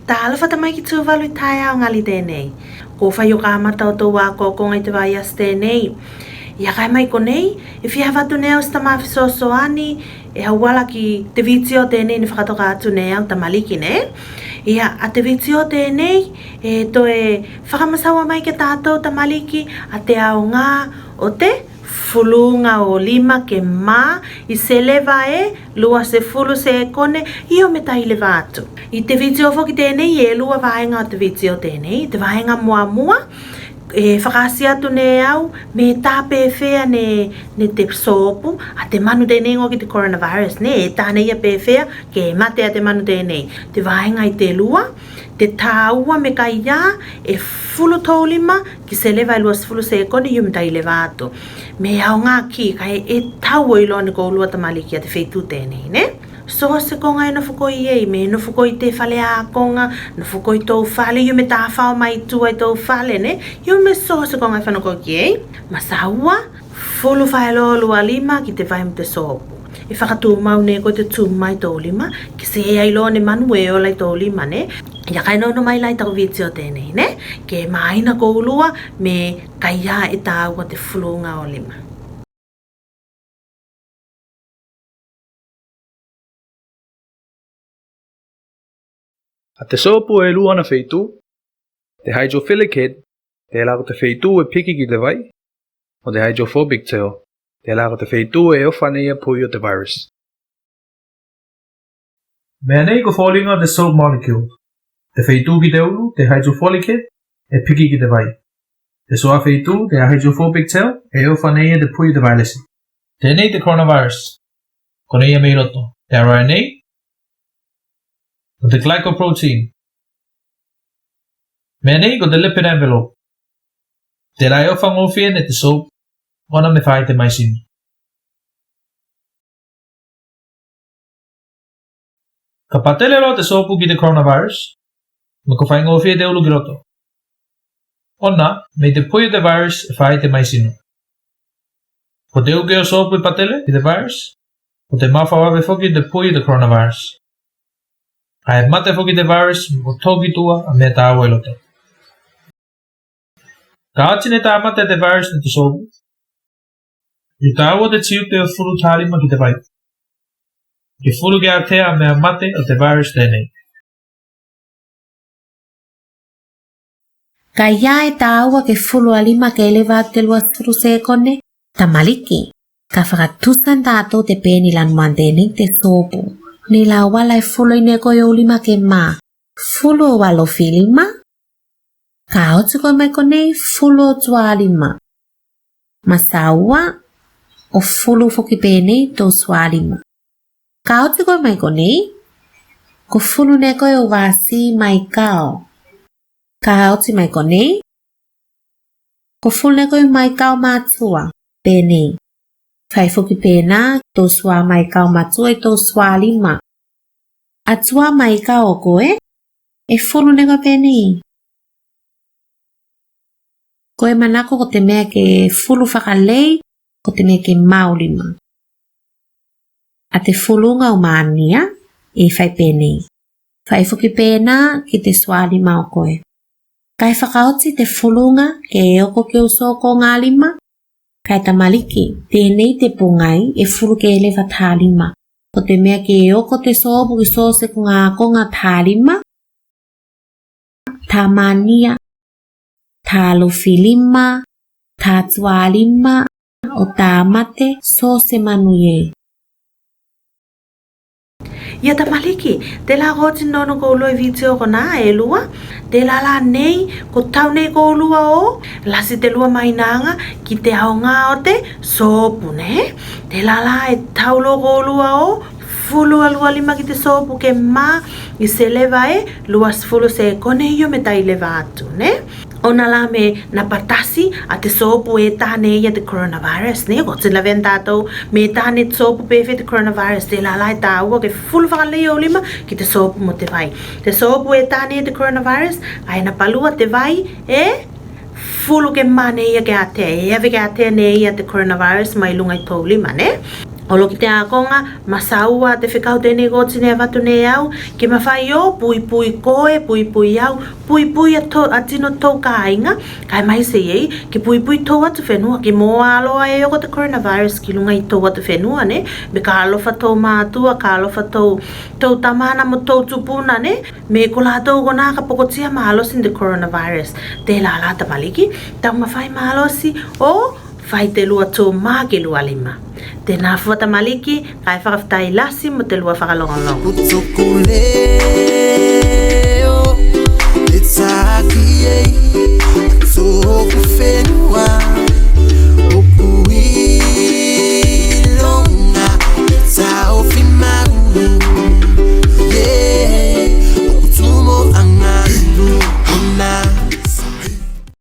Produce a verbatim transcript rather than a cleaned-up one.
Talofa tamaiki Tuvalu i taeao gali tenei. Ko fai o kamata otou akoakoga i te vaiaso tenei. Ia kae mai konei, e fia avatu ne au se tama fesoasoani, e auala ki te vitio tenei ne fakatoka atu ne au tamaliki ne. Ia, a te vitio tenei, e toe fakamasaua mai ki a tatou tamaliki, a te aoga o te fuluga o lima ke ma i se leva e lua sefulu sekone, io me tai leva atu. I te vitio foki tenei, e lua vaega o te vitio tenei, te vaega muamua, e fakaasi atu ne au, me ta pefea ne, ne te sopu, a te manu tenei go ki te coronavirus, ne, e ta ne ia pefea, ke mate a te manu tenei. Te vaega i te lua, te taua me kaia e fulu tou lima ki se leva e lua sefulu sekone, io me tai leva atu. Me aoga ki, kae e tau o iloa ne koulua tamaliki a te feitu tenei, ne? So se koga e nofo koe i ei, me nofo koe i te fale akoga, nofo koe i tou fale, io me tafao mai tua i tou fale, ne? Io me so se koga e fano koe ki ei. Masaua, fulu faeloa lua lima ki te vai mo te sopu. E fakatumau ne koe te tu mai tou lima, ke seai loa ne manu e ola i tou lima, ne? Ia kae nono mai la i taku vitio tenei, ne? Ke maina koulua me kaia e taua te fuluga o lima. A te sopu e lua ana feitu, te hydrophilic head, tela ko te feitu e piki ki te vai, mo te hydrophobic tail, tela ko te feitu e ofa ne ia pui o te virus. Mea nei ko foliga o te soap molecule. Te feitu ki te ulu, te hydrophilic head, e piki ki te vai. Te suā feitu, te hydrophobic tail, e ofa ne ia te pui o te vailasi. Tenei te coronavirus. Konei a mei loto, te R N A, mo te glycoprotein. Mea nei ko te lipid envelope. Tela e ofagofie ne te soap, ona me fai te maisinu. Ka patele loa te sopu ki te coronavirus, me ko faigofie te ulu ki loto. Ona, me i te pui o te virus e fai te maisinu. Ko te uke o sopu e patele ki te virus, ko te mafavave foki te pui o te coronavirus. Kae mate foki te virus, mo toki tua a mea taua i loto. Ka oti ne tamate te virus ne te sopu, e taua te tiute o fulu talima ki te vai. Ke fulu ke atea a mea mate o te virus tenei. Kaia e taua ke fulu a lima ke leva atu te lua sefulu sekone, tamaliki. Ka fakatusa ne tatou te peni lanu manu tenei te sopu. Nei la auala e fulu ei ne koe ou lima ke ma. Fulu ou alofi lima. Ka oti koe mai konei, fulu ou tuā lima. Masaua, o fulu foki penei tou suā lima. Ka oti koe mai konei, ko fulu ne koe ou vasi maikao. Ka oti mai konei, ko fulu ne koe maikao matua, penei. Fai foki penā, tou suā maikao matua i tou suā lima. A tuā maikao o koe, e fulu ne koe penei. Ko e manako ko te mea ke fulu fakalei, ko te mea ke mau lima. A te fuluga o mania, e fai penei. Fai foki penā ki te suā lima o koe. Kae fakaoti te fuluga ke oko ke uso o koga lima. Kae tamaliki, tenei te pogai e fulu ke leva tā lima. Ko te mea ke oko te sopu ki so se koga koga tā lima. Tā mania, tā alofi lima, tā tuā lima, o tā mate, so se manu i ei. Ia tamaliki, telā ko oti ne nono koulua i vitio konā e lua, telā la nei, ko tau nei koulua o lasi te lua mainaga ki te aoga o te sopu, ne? Telā la e tau loa koulua o fulu a lua lima ki te sopu ke mā i se leva e lua sefulu sekone io me tai leva atu, ne? Ona la me napa tasi a te sopu e tā ne ia te coronavirus, ne? Ko te lavea ne tatou me tā ne te sopu pefea te coronavirus, telā la e tāua ke fulu fakalei ou lima ki te sopu mo te vai. Te sopu e tā ne ia te coronavirus, kae napa lua te vai e fulu ke mā ne ia ke atea, e ave ke atea ne ia te coronavirus mai luga i tou lima, ne? Olo ki te akoga, masaua te fekau tenei ko oti ne avatu ne au, ke mafai o puipui koe, puipui au, puipui a, to, a tino tou kāiga, kae maise i ei, ke puipui tou atufenua, ke mo aloa e oko te coronavirus ki luga i tou atufenua, ne? Me ka alofa tou mātua, ka alofa tou, tou tamana mo tou tupuna, ne? Me ko latou konā ka pokotia malosi ne te coronavirus. Tela la tamaliki, taumafai malosi o fai te lua to ma ke lua lima. Tenā fua tamaliki, kae fakafetai lasi mo te lua fakalogologo. Ko toku leo, e taki ei, toku fenua.